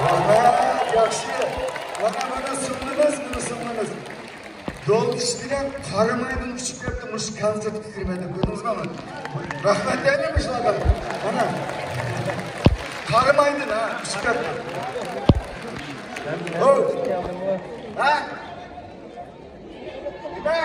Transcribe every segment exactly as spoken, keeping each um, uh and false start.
رەھمەت، ياخشى. مانا، مانا، سىڭلىمىز، مانا، سىڭلىمىز. يول ئىچىدە قارامايدىن ئۇچۇپ كەپتۇ، مۇشۇ كونسېرتكە كىرىمەن دەپ، كۆردىڭىزمۇ؟ رەھمەت دەيمەن مۇشۇلارغا. مانا. قارامايدىن، ھە، ئۇچۇپ كەپتۇ. ھو. ھە؟ نېمە؟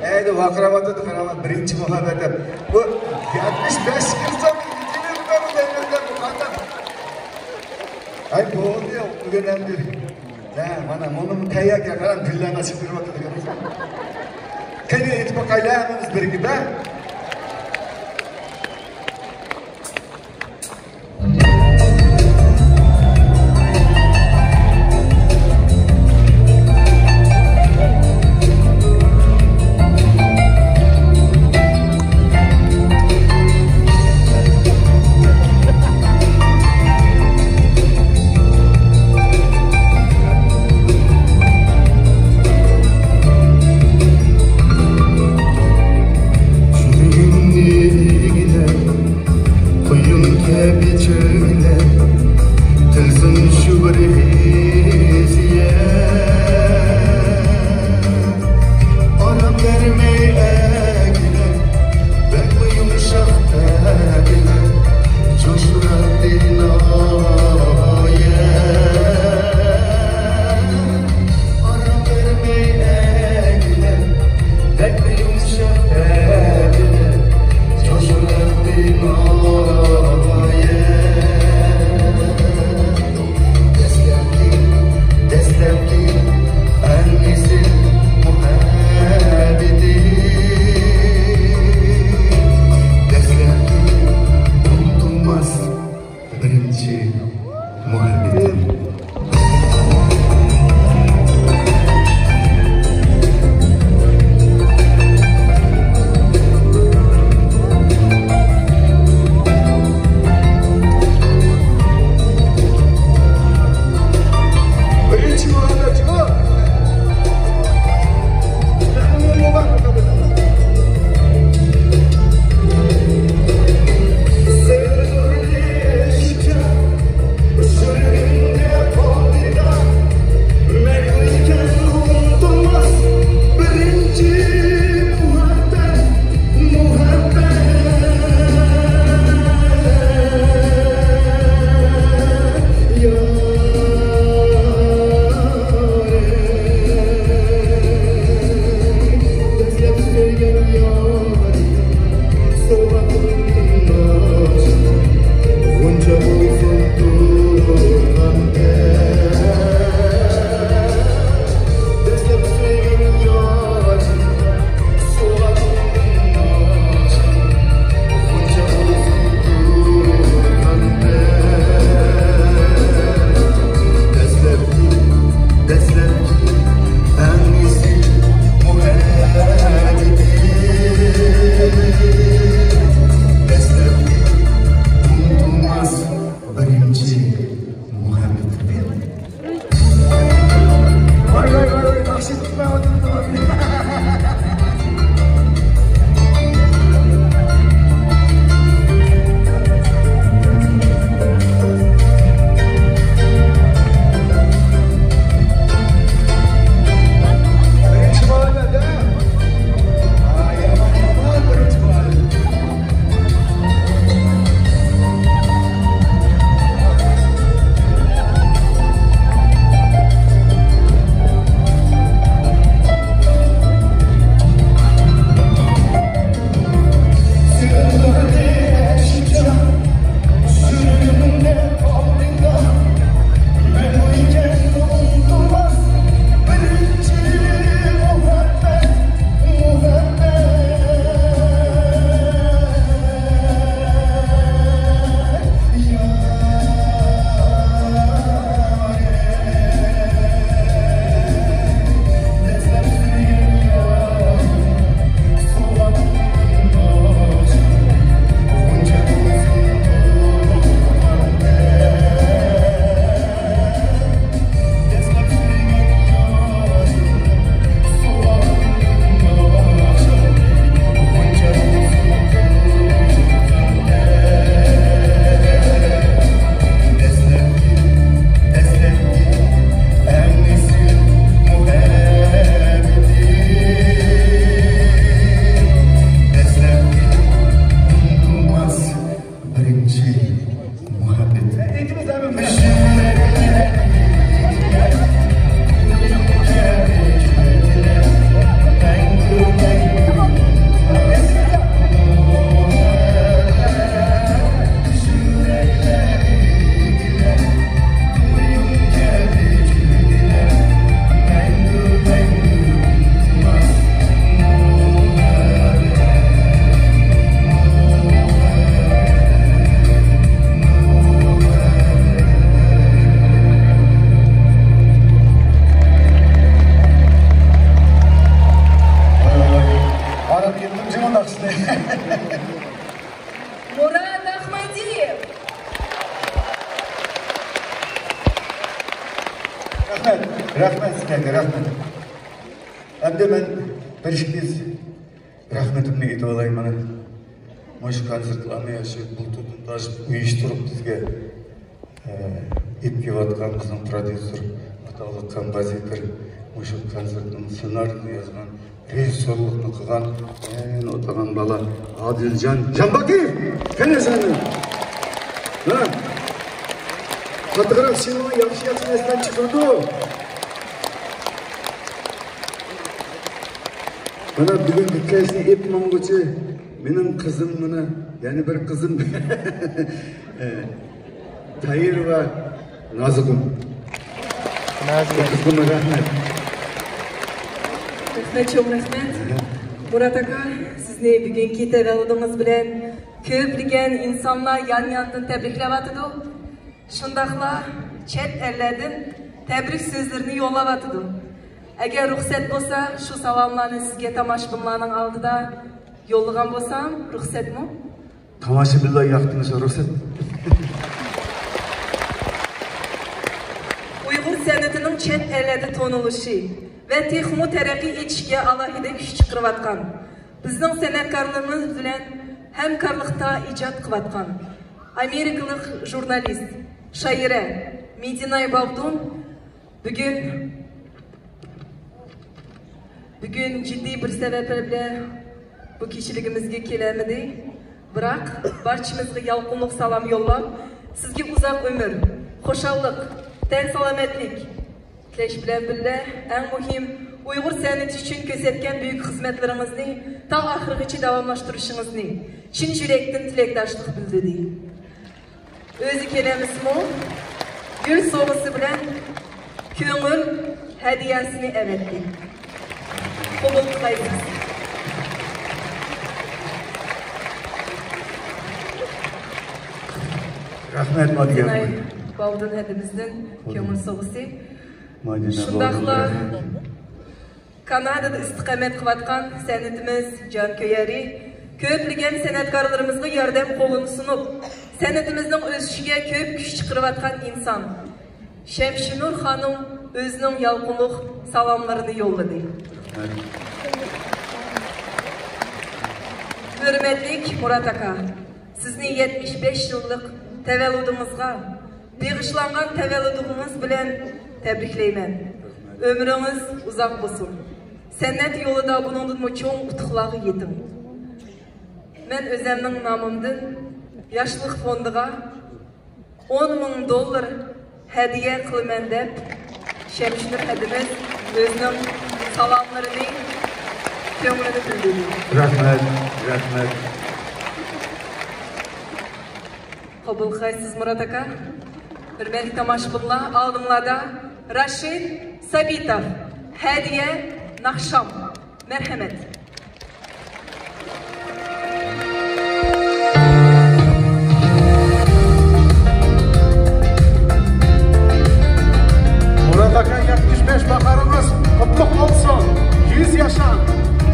ئەيدە ۋارقىراۋاتىدۇ، قاراڭلار، بىرىنچى مۇھەببەت دەپ. بۇ يەتمىش بەشكە كىرسەم، يېتىلىرمەن دەيمەن، بۇ قانداق؟ ئەي، بولدى، ئۆگىنەمدى. ھە، مانا، مۇنۇمۇ تەيياركەن، قاراڭ، گۈللەرنى ئېچىپ بېرىۋاتىدۇ، كۆرۈڭىزمۇ؟ قېنى، ئېيتىپ باقايلى، ھەممىمىز بىرگە، ھە؟ يۈرىكىمنى ئىگىلەپ، قۇيۇن كەبى چۆگىلەپ، تىلسىم شۇ بىر ھېسسىيات. ئارام بەرمەي ئەگىلەپ، بەكمۇ يۇمشاق تەبىئەت، جوشۇراتتى ناھايەت. ئارام بەرمەي ئەگىلەپ، بەكمۇ يۇمشاق تەبىئەت، جوشۇراتتى ناھايەت. دەسلەپكى، دەسلەپكى ئەڭ ئېسىل مۇھەببىتى. دەسلەپكى ئۇنتۇلماس بىرىنچى مۇھەببىتى. دەسلەپكى، دەسلەپكى ئەڭ ئېسىل مۇھەببىتى. دەسلەپكى ئۇنتۇلماس بىرىنچى مۇھەببىتى. ۋاي، ۋاي، ۋاي، ۋاي، ناخشا ئېيتىپ بېرىۋاتىدۇ. رەھمەت سىلەرگە، رەھمەت. ئەمدى مەن بىر ئىككى رەھمىتىمنى ئېيتىۋالاي مانا. مۇشۇ كونسېرتلارنى شۇ بۇلتۇردىن تارتىپ ئۇيۇشتۇرۇپ بىزگە، ئە، ئېلىپ كېلىۋاتقان بىزنىڭ پروديۇسېر، ئاتاقلىق كومپوزىتور، مۇشۇ كونسېرتنىڭ سېنارىيىنى يازغان، رېژىسسورلۇقنى قىلغان، ئەنە ئولتۇرغان بالا ئادىلجان جانباكىيېۋ. قېنى سەن؟ ھە؟ قاتتىقراق چىڭ، ياخشى ياخشى نەرسىلەرنى چىقىرىدۇ. مانا بۈگۈنكى كەچنى ئېلىپ ماڭغۇچى مېنىڭ قىزىم، مانا يەنە بىر قىزىم. ئە، تايىر ۋە نازۇگۇم. نازۇگۇم. قىزغىن رەھمەت. رەھمەت، چوڭ رەھمەت. مۇرات ئاكا، سىزنى بۈگۈنكى تەۋەللۇدىڭىز بىلەن كۆپلىگەن ئىنسانلار يان-ياندىن تەبرىكلەۋاتىدۇ. شۇنداقلا چەت ئەللەردىن تەبرىك سۆزلىرىنى يوللاۋاتىدۇ. ئەگەر رۇخسەت بولسا، شۇ سالاملارنى سىزگە تاماشىبىنلارنىڭ ئالدىدا يوللىغان بولسام، رۇخسەتمۇ؟ تاماشىبىنلار ياقتىمىسا رۇخسەت. ئۇيغۇر سەنئىتىنىڭ چەت ئەللەردە تونۇلۇشى ۋە تېخىمۇ تەرەققىي ئېتىشىگە ئالاھىدە كۈچ چىقىرىۋاتقان، بىزنىڭ سەنئەتكارلىرىمىز بىلەن ھەمكارلىقتا ئىجاد قىلىۋاتقان ئامېرىكىلىق ژۇرنالىست، شائىرە مىدىناي باۋدۇن بۈگۈن، بۈگۈن جىددىي بىر سەۋەبلەر بىلەن بۇ كېچىلىكىمىزگە كېلەلمىدى. بىراق، بارچىمىزغا يالقۇنلۇق سالام يوللاپ، سىزگە ئۇزاق ئۆمۈر، خۇشاللىق، تەن سالامەتلىك تىلەش بىلەن بىللە، ئەڭ مۇھىم، ئۇيغۇر سەنئىتى ئۈچۈن كۆرسەتكەن بۈيۈك خىزمەتلىرىڭىزنى تاڭ ئاخىرىغىچە داۋاملاشتۇرۇشىڭىزنى چىن يۈرەكتىن تىلەكداشلىق بىلدۈردى. ئۆزى كېلەمسىمۇ، گۈل سوۋغىسى بىلەن كۆڭۈل ھەدىيەسىنى ئەۋەتتى. قوبۇل قىلايسىز. رەھمەت، مادىيە. باۋدۇن ھەدىمىزدىن كۆڭۈل سوۋغىسى. مادىيە، شۇنداقلا باۋدۇن. كانادادا ئىستىقامەت قىلىۋاتقان سەنئىتىمىز جانكۆيەرى كۆپلىگەن سەنئەتكارلىرىمىزغا ياردەم قولىنى سۇنۇپ، سەنئىتىمىزنىڭ ئۆسۈشىگە كۆپ كۈچ چىقىرىۋاتقان ئىنسان شەمشىنۇر خانىم ئۆزىنىڭ يالقۇنلۇق سالاملىرىنى يوللىدى. ھۆرمەتلىك مۇرات ئاكا، سىزنى يەتمىش بەش يىللىق تەۋەللۇدىڭىزغا بېغىشلانغان تەۋەللۇدىڭىز بىلەن تەبرىكلەيمەن. ئۆمرىڭىز ئۇزاق بولسۇن. سەنئەت يولىدا بۇنىڭدىنمۇ چوڭ ئۇتۇقلارغا يېتىڭ. مەن ئۆزەمنىڭ نامىمدىن ياشلىق فوندىغا ئون مىڭ دوللار ھەدىيە قىلىمەن دەپ، شەمشىنۇر ھەدىمىز ئۆزىنىڭ سالاملىرىنى، كۆڭلىنى بىلدۈردى. رەھمەت، رەھمەت. قوبۇل قىلغايسىز، مۇرات ئاكا. ھۆرمەتلىك تاماشىبىنلار، ئالدىڭلاردا راشىد سابىتوف، ھەدىيە ناخشام. مەرھەمەت. مۇرات ئاكا، يەتمىش بەش باھارىڭىز قۇتلۇق بولسۇن. يۈز ياشاڭ.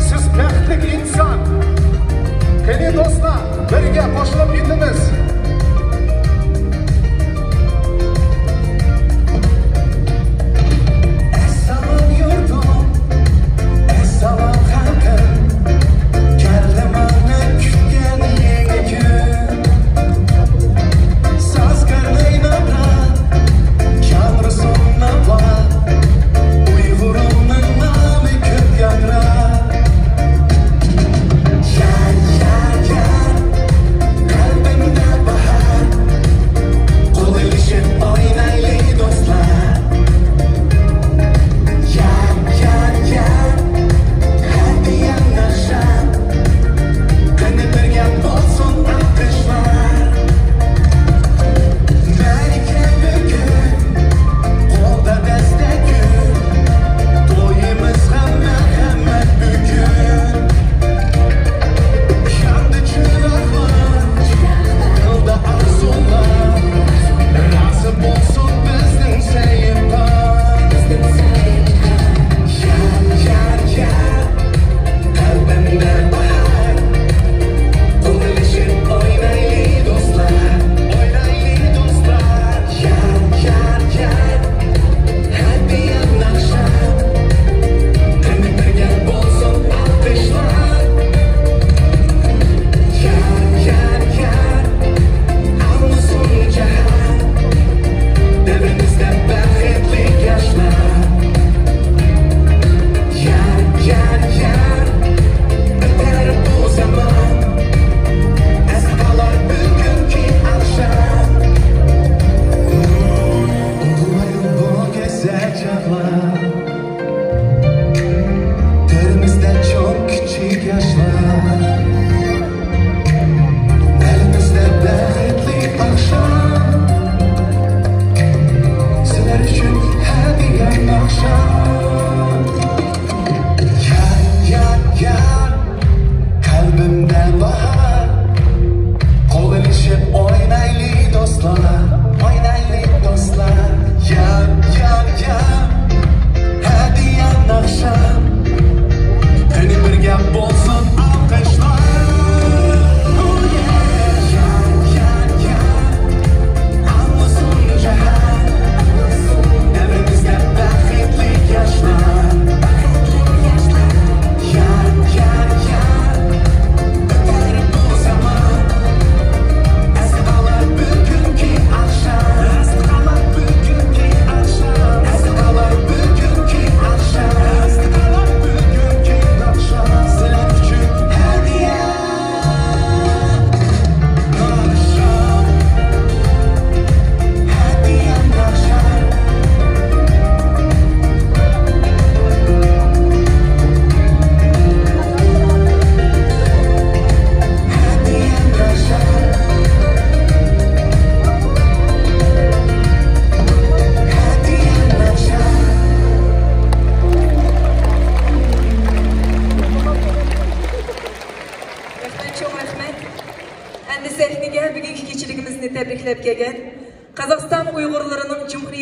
سىز بەختلىك ئىنسان. قېنى دوستلار، بىرگە قوشۇلۇپ ئېيتىمىز. ئەسسالام يۇرتۇم، ئەسسالام خەلقىم، كەلدى مانا كۈتكەن يېڭى كۈن. ساز كارناينادا ياڭرىسۇن ناۋا،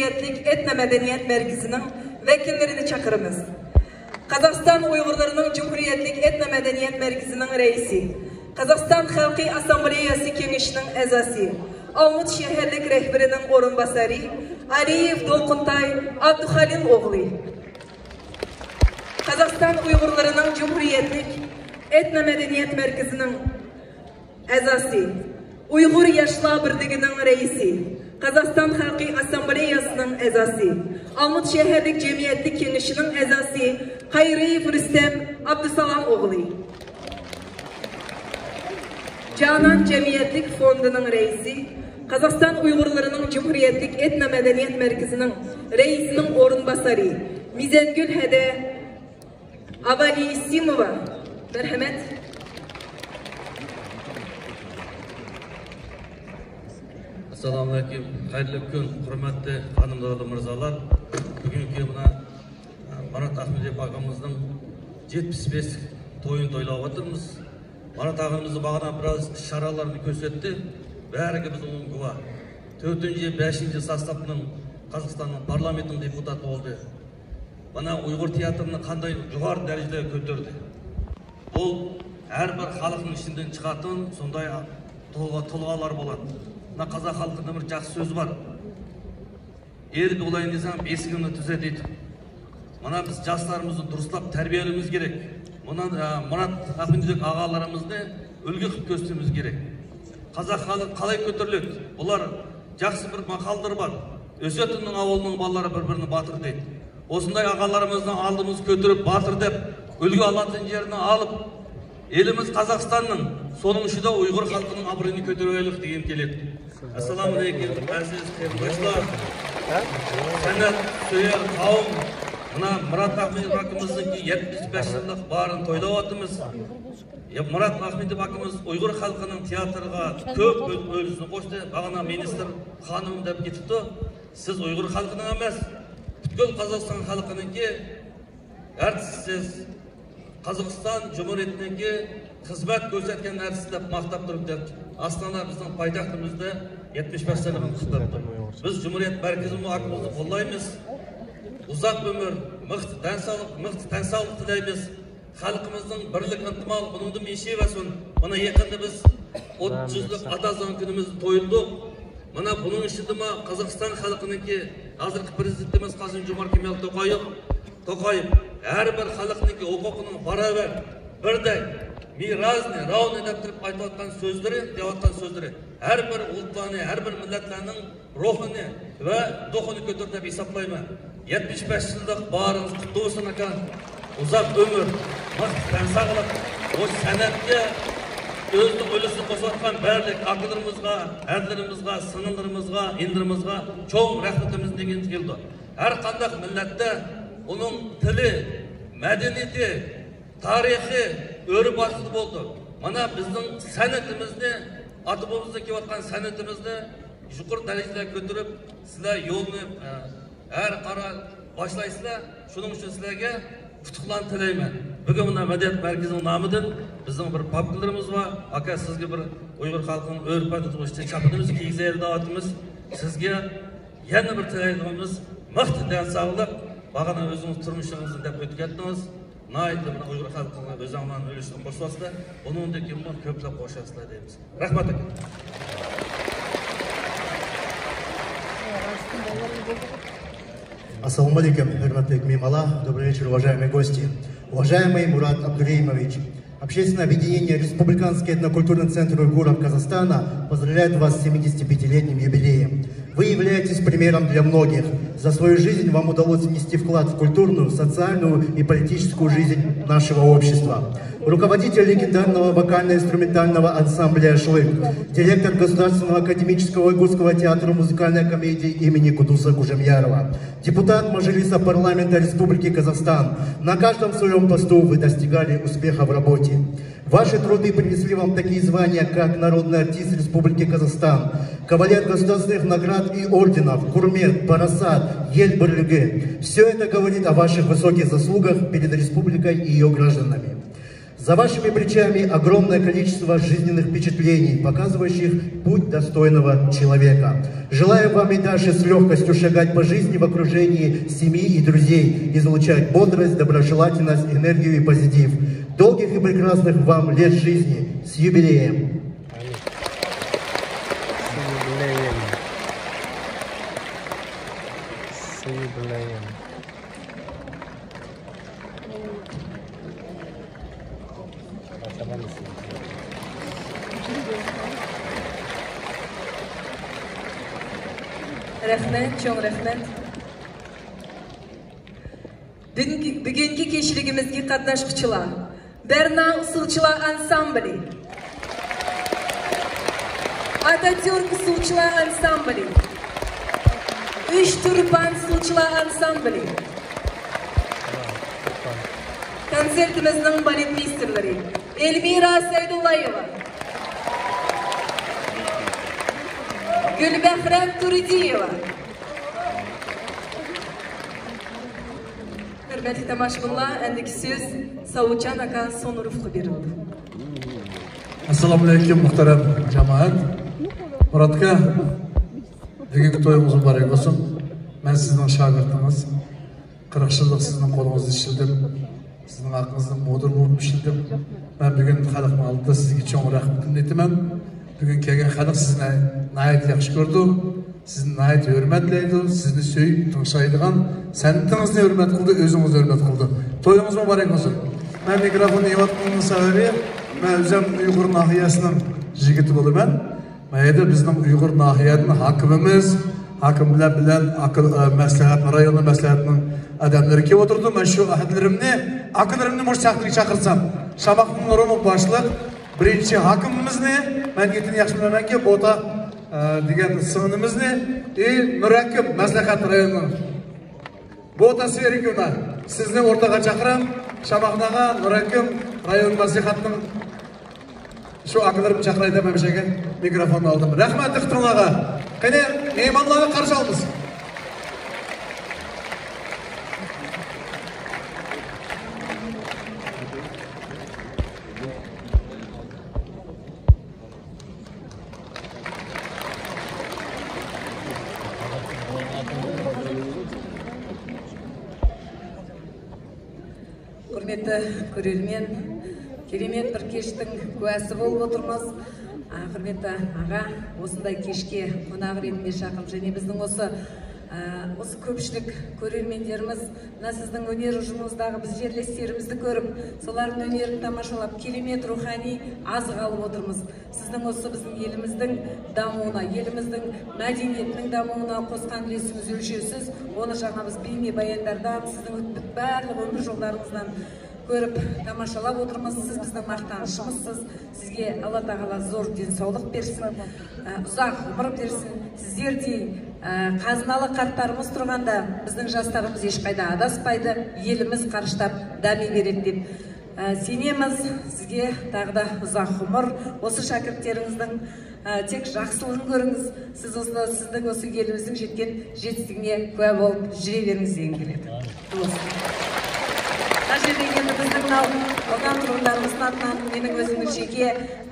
جۇمھۇرىيەتلىك ئېتنو مەدەنىيەت مەركىزىنىڭ ۋەكىللىرىنى چاقىرىمىز. قازاقىستان ئۇيغۇرلىرىنىڭ جۇمھۇرىيەتلىك ئېتنو مەدەنىيەت مەركىزىنىڭ رەئىسى، قازاقىستان خەلقى ئاسسامبلېيەسى كېڭىشىنىڭ ئەزاسى، ئالمۇت شەھەرلىك رەھبىرىنىڭ ئورۇنباسارى ئالىيېۋ دولقۇنتاي ئابدۇخالىل ئوغلى، قازاقىستان ئۇيغۇرلىرىنىڭ جۇمھۇرىيەتلىك ئېتنو مەدەنىيەت مەركىزىنىڭ ئەزاسى، ئۇيغۇر ياشلار بىرلىكىنىڭ رەئىسى، قازاقىستان خەلقى ئاسسامبلېيەسىنىڭ ئەزاسى، ئالمۇت شەھەرلىك جەمئىيەتلىك كېڭىشىنىڭ ئەزاسى قايرىيېۋ رۇستەم ئابدۇسالام ئوغلى، جانان جەمئىيەتلىك فوندىنىڭ رەئىسى، قازاقىستان ئۇيغۇرلىرىنىڭ جۇمھۇرىيەتلىك ئېتنو مەدەنىيەت مەركىزىنىڭ رەئىسىنىڭ ئورۇنباسارى مىزەنگۈل ھەدە ئابالىسىموۋا. مەرھەمەت. ئەسسالامۇئەلەيكۇم. خەيرلىك كۈن، ھۆرمەتلىك خانىملار، مىرزالار. بۈگۈنكى مانا مۇرات ئاخمېتوف ئاكىمىزنىڭ يەتمىش بەشلىك تويىنى تويلاۋاتىمىز. مۇرات ئاخۇنىمىز باغدا بىراز ئىشارەلەرنى كۆرسەتتى. بەرىكى بىز ئۇنىڭ گۇۋاھ. تۆتىنچى، بەشىنچى ساستاپنىڭ قازاقىستاننىڭ پارلامېنتىنىڭ دېپۇتاتى بولدى. مانا ئۇيغۇر تىياتىرىنى قانداق جۇغارى دەرىجىدە كۆتۈردى. بۇ ھەر بىر خەلقنىڭ ئىچىدىن چىقاتتىن شۇنداق تۇلغا-، تۇلغالار بولاتتى. مانا قازاق خەلقىدە بىر جاخشى سۆز بار. ئېرىپ بولايىن دېسەڭ، بېسىكىڭنى تۈزە دەيدۇ. مانا بىز جاسلىرىمىزنى دۇرۇسلاپ تەربىيەلىۋىمىز كېرەك. مانا، ئە، مۇرات ئاخۇندىدەك ئاغالىرىمىزنى ئۈلگە قىلىپ كۆرسىتىمىز كېرەك. قازاق خەلقى قالاي كۆتۈرۈلۈك. بۇلار جاخشى بىر ماقاللىرى بار. ئۆسەتۇننىڭ ئاۋۇلىنىڭ بالىلىرى بىر-بىرىنى باتۇر دەيدۇ. ئوسۇنداي ئاغالىرىمىزنى ئالدىمىزغا كۆتۈرۈپ باتۇر دەپ ئۈلگە ئالاتىن يېرىنى ئالىپ، ئېلىمىز قازاقىستاننىڭ، سونىڭ ئىچىدە ئۇيغۇر خەلقىنىڭ ئابرۇيىنى كۆتۈرۈۋايلىق دېگۈم كېلىدۇ. ئەسسالامۇئەلەيكۇم، ئەزىز قېرىنداشلار. سەنئەت سۆيەر قەۋم، مانا مۇرات ئاخمېتوف ئاكىمىزنىڭكى يەتمىش بەش يىللىق باھارىنى تويلاۋاتىمىز. يا، مۇرات ئاخمېتوف ئاكىمىز ئۇيغۇر خەلقىنىڭ تىياتىرىغا كۆپ ئۆ-، ئۈلۈشىنى قوشتى. باغنا مىنىستىر خانىم دەپ كېتىپتۇ. سىز ئۇيغۇر خەلقىنىڭ ئەمەس، پۈتكۈل قازاقىستان خەلقىنىڭكى ئارتىسىسىز، قازاقىستان جۇمھۇرىيىتىنىڭكى خىزمەت كۆرسەتكەن ئارتىسى دەپ ماختاپ تۇرۇپ، دەپ ئاستانا بىزنىڭ پايتەختىمىزدە يەتمىش بەش سەنىنى قۇتلۇپتۇ. بىز جۇمھۇرىيەت مەركىزىمۇ ئاكىمىزنى قوللايمىز. ئۇزاق ئۆمۈر، مىخ تەن ساغلىق، مىخ تەن ساغلىق تىلەيمىز. خەلقىمىزنىڭ بىرلىك ئىنتىماق ئۇنىڭدىن يېشىۋەرسۇن. مانا يېقىندا بىز ئوتتۇز يىللىق ئاتازان كۈنىمىزنى تويلىدۇق. مانا بۇنىڭ ئىچىدىمۇ قازاقىستان خەلقىنىڭكى ھازىرقى پرېزىدېنتىمىز قاسىم جومارت كېمال توقايېۋ، توقايېۋ ھەر بىر خەلقنىڭكى ھوقۇقىنىڭ باراۋەر، بىردەك، مىرازنى، راۋنى دەپ تۇرۇپ ئېيتىۋاتقان سۆزلىرى، دەۋاتقان سۆزلىرى ھەر بىر ئۇلۇتلارنى، ھەر بىر مىللەتلەرنىڭ روھىنى ۋە دۇخىنى كۆتۈردى دەپ ھېسابلايمەن. يەتمىش بەش يىللىق باھارىڭىز قۇتلۇق بولسۇن، ئاكا. ئۇزاق ئۆمۈر، بەخت، تەن ساغلىق. بۇ سەنئەتكە ئۆزىنىڭ ئۈلۈشىنى قوشۇۋاتقان بارلىق ئاكىلىرىمىزغا، ھەدىلىرىمىزغا، سىڭىللىرىمىزغا، ئىنىلىرىمىزغا چوڭ رەھمىتىمىزنى دېگىمىز كېلىدۇ. ھەر قانداق مىللەتتە ئۇنىڭ تىلى، مەدەنىيىتى، تارىخى، ئۆرپ-ئادىتى بولىدۇ. مانا بىزنىڭ سەنئىتىمىزنى، ئاتا-بوۋىمىزدىن كېلىۋاتقان سەنئىتىمىزنى يۇقىرى دەرىجىلەرگە كۆتۈرۈپ، سىلەر يولنى، ئە، ھەر قارا باشلايسىلەر. شۇنىڭ ئۈچۈن سىلەرگە ئۇتۇقلارنى تىلەيمەن. بۈگۈن مۇنداق مەدەنىيەت مەركىزىنىڭ نامىدىن بىزنىڭ بىر پاپكىلىرىمىز بار. ئاكا، سىزگە بىر ئۇيغۇر خەلقىنىڭ ئۆرپ-ئادىتى بويىچە چاپىنىمىز كىيگۈزەيلى دەۋاتىمىز. سىزگە يەنە بىر تىلەيدىغىنىمىز، مىخ تەن ساغلىق. باغانا ئۆزىڭىز تۇرمۇشىڭىزنى دەپ ئۆتۈپ كەتتىڭىز. ناھايىتى مانا ئۇيغۇر خەلقىنىڭ ئۆزەڭلارنىڭ ئۈلۈشىنى قوشۇۋاتىسىلەر. بۇنىڭدىن كېيىنمۇ كۆپلەپ قوشارسىلەر دەيمىز. رەھمەت ئاكا. Ассаламу алейкум, хурматлы мейманлар. Добрый вечер, уважаемые гости. Уважаемый Мурат Абдураимович, Общественное объединение «Республиканский этнокультурный центр уйгуров Казахстана» поздравляет вас с семидесятипятилетним юбилеем. Вы являетесь примером для многих. За свою жизнь вам удалось внести вклад в культурную, социальную и политическую жизнь нашего общества. Руководитель легендарного вокально-инструментального ансамбля «Ашлык», директор Государственного академического уйгурского театра музыкальной комедии имени Кудуса Кужемьярова, депутат Мажилиса парламента Республики Казахстан. На каждом своем посту вы достигали успеха в работе. Ваши труды принесли вам такие звания, как народный артист Республики Казахстан, кавалер государственных наград и орденов, Курмет, Парасат, Ел Бирлиги. Все это говорит о ваших высоких заслугах перед республикой и ее гражданами. За вашими плечами огромное количество жизненных впечатлений, показывающих путь достойного человека. Желаю вам и дальше с легкостью шагать по жизни в окружении семьи и друзей, излучать бодрость, доброжелательность, энергию и позитив. Долгих и прекрасных вам лет жизни! С юбилеем! رەھمەت، چوڭ رەھمەت. بۈگۈنكى، بۈگۈنكى كەچلىكىمىزگە قاتناشقۇچىلار، بەرنا ئۇسسۇلچىلار ئانسامبىلى، ئاتاتۈرك ئۇسسۇلچىلار ئانسامبىلى، ئۈچ تۇرپان ئۇسسۇلچىلار ئانسامبىلى، كونسېرتىمىزنىڭ بالېتمېيستېرلىرى ئېلمىرا سەيدۇللايېۋا، گۈلبەھرەم تۇردىيېۋا. ھۆرمەتلىك تاماشىبىنلار، ئەندىكى سۆز ساۋۇتجان ئاكا سونۇروفقا بېرىلىدۇ. ئەسسالامۇئەلەيكۇم، مۇھتەرەم جامائەت. مۇرات ئاكا، بۈگۈنكى تويىڭىز مۇبارەك بولسۇن. مەن سىزنىڭ شاگىرتىڭىز. قىرىق يىللىق سىزنىڭ قولىڭىزدا ئىشلىدىم. سىزنىڭ ھەققىڭىزدىن مۇدىر بولۇپ ئىشلىدىم. مەن بۈگۈن خەلقنىڭ ئالدىدا سىزگە چوڭ رەھمىتىمنى ئېيتىمەن. بۈگۈن كەلگەن خەلق سىزنى ناھايىتى ياخشى كۆرىدۇ. سىزنى ناھايىتى ھۆرمەتلەيدۇ. سىزنى سۆيۈپ تىڭشايدىغان سەنئىتىڭىزنى ھۆرمەت قىلىدۇ، ئۆزىڭىزنى ھۆرمەت قىلىدۇ. تويىڭىز مۇبارەك بولسۇن. مەن مىكروفوننى ئېلىۋاتقىنىمنىڭ سەۋەبى، مەن ئۆزۈم ئۇيغۇر ناھىيەسىنىڭ يىگىتى بولىمەن. ما يەردە بىزنىڭ ئۇيغۇر ناھىيەدىن ھاكىمىمىز، ھاكىملار بىلەن ئاكا-، ئە، مەسلىھەت، رايوننىڭ مەسلىھەتىنىڭ ئادەملىرى كېلىۋاتىدۇ. مەن شۇ ئەھدىلىرىمنى، ئاكىلىرىمنى مۇشۇ سەھنىگە چاقىرسام، شاماخنىڭ نۇرىمۇ باشلىق، بىرىنچى ھاكىمىمىزنى، مەن ئېتىنى ياخشى بىلمەيمەنكى، بوتا، ئە، دېگەن سىڭلىمىزنى، ئى، نۇرەكىم مەسلىھەت رايونىنىڭ بوتا سېرىكۇنا، سىزنى ئوردىغا چاقىرام، شاماخناغا، نۇرەكىم رايون مەسلىھەتنىڭ شۇ ئاكىلىرىمنى چاقىراي دەپ ھەمشەگە مىكروفوننى ئالدىم. رەھمەت دىققىتىڭلارغا. قېنى، مېھمانلارنى قارشى ئالىمىز. ھۆرمەتلىك كۆرۈرمەن، كېرەمەت بىر كەچنىڭ گۇۋاھى بولۇپ ئولتۇرىمىز. ئا، ھۆرمەتلىك ئاغا، ئۇسۇنداق كەچكە قوناق رېنىم ياشاقىم جېنى بىزنىڭ ئۇسى، ئا، ئۇسى كۆپچىلىك كۆرۈرمەنلىرىمىز، مانا سىزنىڭ ھۈنەر ھۇجۇمىڭىزداغى بىز يەرلەشلىرىمىزنى كۆرۈپ، سىلەرنىڭ ھۈنىرىنى تاماشالاپ، كېرەمەت روھانى ئازغا ئالىپ ئولتۇرىمىز. سىزنىڭ ئۇسى بىزنىڭ ئېلىمىزنىڭ داۋامىغا، ئېلىمىزنىڭ مەدەنىيىتىنىڭ داۋامىغا قوشقان ئۈلۈشىڭىز ئۆلچەۋسىز. ئۇنى شۇڭا بىز بىلمەي بايان بەردۇق. سىزنىڭ بارلىق ئۆمۈر يوللىرىڭىزنى كۆرۈپ، تاماشالاپ ئولتۇرىمىز. سىز بىزنىڭ ماختانىشىمىزسىز. سىزگە ئاللا تائالا زور دىنساغلىق بەرسۇن. ئە، ئۇزاق ئۆمۈر بەرسۇن. سىزلەردەك، ئە، قازنالىق قەرزدارىمىز تۇرغاندا، بىزنىڭ ياشلىرىمىز ھېچقايدا ئاداسمايدۇ. ئېلىمىز قارىشلاپ دامى بېرىدۇ دەپ، ئە، سېنىمىز سىزگە تاغدا ئۇزاق ئۆمۈر، ئۇسى شاگىرتلىرىڭىزنىڭ، ئە، تېك ياخشىلىقىنى كۆرىمىز. سىز ئۇسى، سىزنىڭ ئۇسى ئېلىمىزنىڭ يەتكەن يېتىستىكىگە گۇۋاھ بولۇپ يۈرۈۋېرىڭىز دېگۈم كېلىدۇ. دوست. قەشقەر دېگەندە بىزنىڭ ناۋ-، ئاۋغان تۇرغۇنلارىمىزنىڭ ئاتىنان، مېنىڭ ئۆزۈمنىڭ شېكى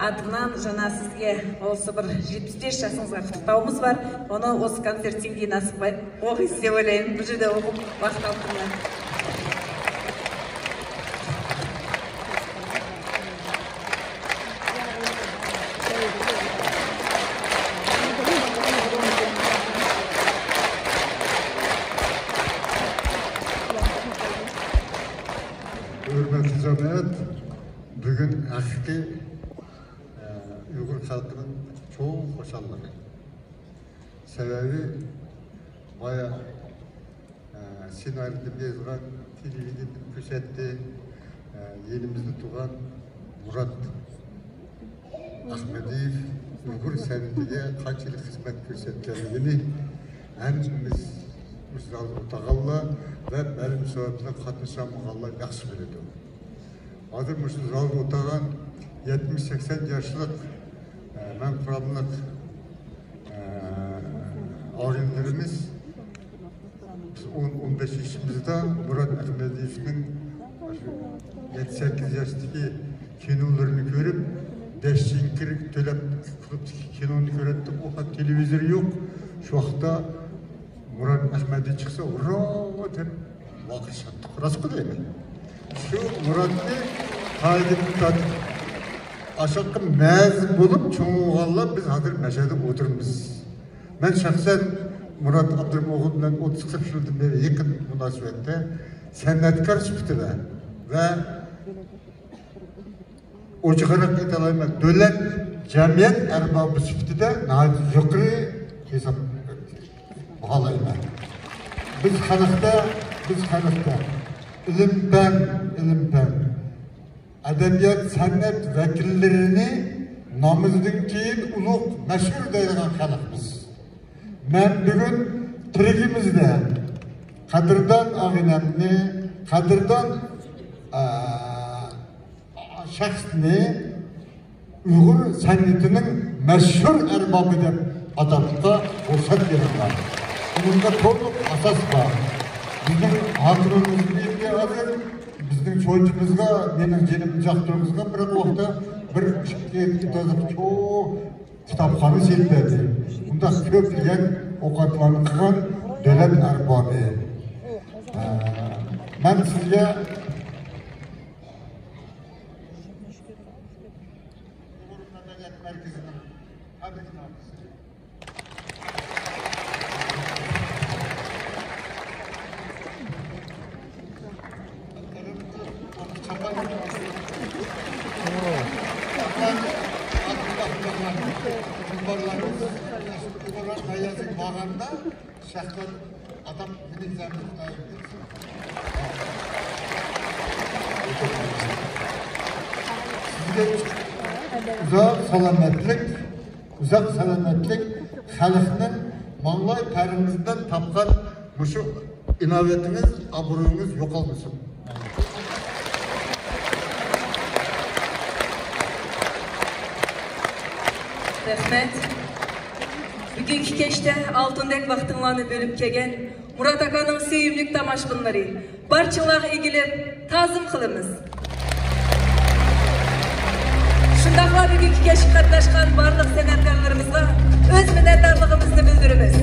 ئاتىنان، جانا سىزگە ئولسا بىر يەتمىش بەش ياشىڭىزغا قۇتلۇقلاۋىمىز بار. ئۇنى ئۇسى كونسېرتتىن كېيىن ناسىپ ئوقۇيسىز دەپ ئويلايمەن. بۇ يەردە ئوقۇپ ۋاقىت ئالدىم مەن. ھۆرمەتلىك جەمئىيەت، بۈگۈن ھەقىقىي، ئە، ئۇيغۇر خەلقىنىڭ چوڭ خۇشاللىقى. سەۋەبى، بايا، ئە، سېنارىينى يازغان، تېلېۋىدېنىيەدىن كۆرسەتتى، ئە، يېنىمىزدا تۇرغان مۇرات ئەخمەدىيېۋ ئۇيغۇر سەنئىتىگە قانچىلىك خىزمەت كۆرسەتكەنلىكىنى ھەممىمىز مۇشۇ زالدا ئولتۇرغانلار ۋە مەلۇم سەۋەبلەر قاتنىشالمىغانلار ياخشى بىلىدۇ. ھازىر مۇشۇ زالدا ئولتۇرغان يەتمىش سەكسەن ياشلىق، ئە، مەن قۇراملىق، ئە، ئاغىنىلىرىمىز، بىز ئون، ئون بەش يېشىمىزدا مۇرات ئەخمەدىيېۋنىڭ شۇ يەتتە، سەككىز ياشتىكى كىنولىرىنى كۆرۈپ، بەش چىڭ كىر تۆلەپ كىنونى كۆرەتتۇق. ئۇ خەت تېلېۋىزور يوق. شۇ ۋاقىتتا مۇرات ئەخمەتى چىقسا، ھۇررا دەپ ۋارقىرىشاتتۇق. راستقۇ دەيمەن. شۇ مۇراتنى قايىدىن تارتىپ، ئاشاققا مەز بولۇپ چوڭ بولغانلار بىز ھازىر مەشەدە ئولتۇرىمىز. مەن شەخسەن مۇرات ئابدۇرېھىم ئوغۇل بىلەن ئوتتۇز قىرىق يىلدىن بېرى يېقىن مۇناسىۋەتتە سەنئەتكار سۈپىتىدە ۋە ئوچۇقراق ئېيتالايمەن، دۆلەت جەمئىيەت ئەربابى سۈپىتىدە ناھايىتى يۇقىرى ھېساب باھالايمەن. بىز خەلقتە، بىز خەلقتە ئىلىم-پەن، ئىلىم-پەن، ئەدەبىيات، سەنئەت ۋەكىللىرىنى نامىزىدىن كېيىن ئۇلۇغ، مەشھۇر دەيدىغان خەلق بىز. مەن بۈگۈن تىرىكىمىزدە قەدىردان ئاغىنەمنى، قەدىردان، ئە، شەخسنى ئۇيغۇر سەنئىتىنىڭ مەشھۇر ئەربابى دەپ ئاتاشقا رۇخسەت بېرىڭلار. بۇنىڭغا تولۇق ئاساس بار. بىزنىڭ ھاكىمىمىزگە ھازىر، بىزنىڭ شوجىمىزغا، مېنىڭ جېنىمنى چاقتۇرغۇزغان بىر ۋاقىتتا بىر ئىككى تازا چوڭ كىتابخانا سېلىپ بەردى. بۇنداق كۆپلىگەن ئوقەتلەرنى قىلغان دۆلەت ئەربابى. ئە، مەن سىزگە ئۇيغۇر مەدەنىيەت مەركىزىنىڭ تەبرىكنامىسى. بارغاندا شەخسەن ئاتام مېنى زەمبۇق دائىم. سىزگە ئۇزاق سالامەتلىك، ئۇزاق سالامەتلىك، خەلقنىڭ ماڭلاي تەرىڭىزدىن تاپقان مۇشۇ ئىناۋىتىڭىز، ئابرۇيىڭىز يوقالمىسۇن. رەھمەت. بۈگۈنكى كەچتە ئالتۇندەك ۋاقتىڭلارنى بۆلۈپ كەلگەن مۇرات ئاكانىڭ سۆيۈملۈك تاماشىبىنلىرى، بارچىڭلارغا ئېگىلىپ تازىم قىلىمىز. شۇنداقلا بۈگۈنكى كەچكە قاتناشقان بارلىق سەنئەتكارلىرىمىزغا ئۆز مىننەتدارلىقىمىزنى بىلدۈرىمىز.